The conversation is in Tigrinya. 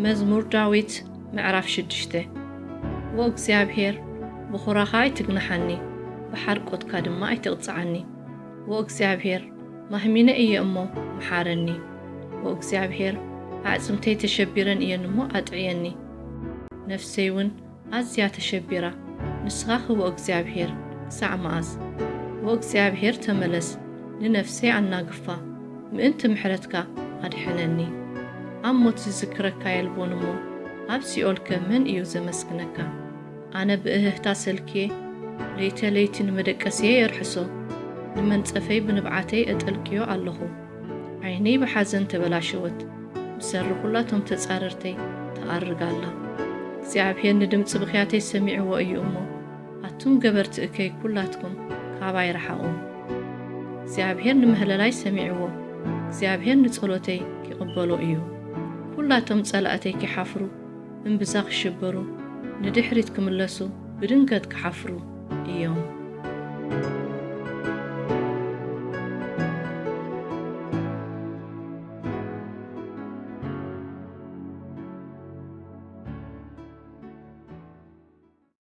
መዝሙር ዳዊት ምዕራፍ ሽዱሽተ። ወእግዚኣብሔር፣ ብኹራኻ ኣይትግንሓኒ፣ ብሓርቆትካ ድማ ኣይትቕጽዓኒ። ወእግዚኣብሔር፣ ማህሚነ እየ እሞ፣ መሓረኒ። ወእግዚኣብሔር፣ ኣዕጽምተይ ተሸቢረን እየን እሞ፣ ኣጥዕየኒ። ነፍሰይ እውን ኣዝያ ተሸቢራ፣ ንስኻ ኸ ወእግዚኣብሔር፣ ክሳዕ መኣዝ? ወእግዚኣብሔር፣ ተመለስ፣ ንነፍሰይ ኣናግፋ፣ ምእንቲ ምሕረትካ ኣድሕነኒ። ኣብ ሞት ዝዝክረካ የልቦን እሞ፣ ኣብ ሲኦልከ መን እዩ ዘመስግነካ? ኣነ ብእህህታ ሰልክየ፣ ለይተ ለይቲ ንመደቀስየ የርሕሶ፣ ንመንጸፈይ ብንብዓተይ እጠልቅዮ ኣለኹ። ዓይነይ ብሓዘን ተበላሸወት፣ ብሰሪ ኹላቶም ተጻረርተይ ትኣርግ ኣላ። እግዚኣብሔር ንድምጺ ብኽያተይ ሰሚዕዎ እዩ እሞ፣ ኣቱም ገበርቲ እከይ ኩላትኩም ካባይ ረሓቑ። እግዚኣብሔር ንምህለላይ ሰሚዕዎ፣ እግዚኣብሔር ንጸሎተይ ኪቕበሎ እዩ። ኩላቶም ጸላእተይ ኪሓፍሩ፣ እምብዛ ክሽበሩ፣ ንድሕሪት ክምለሱ፣ ብድንገት ክሓፍሩ እዮም።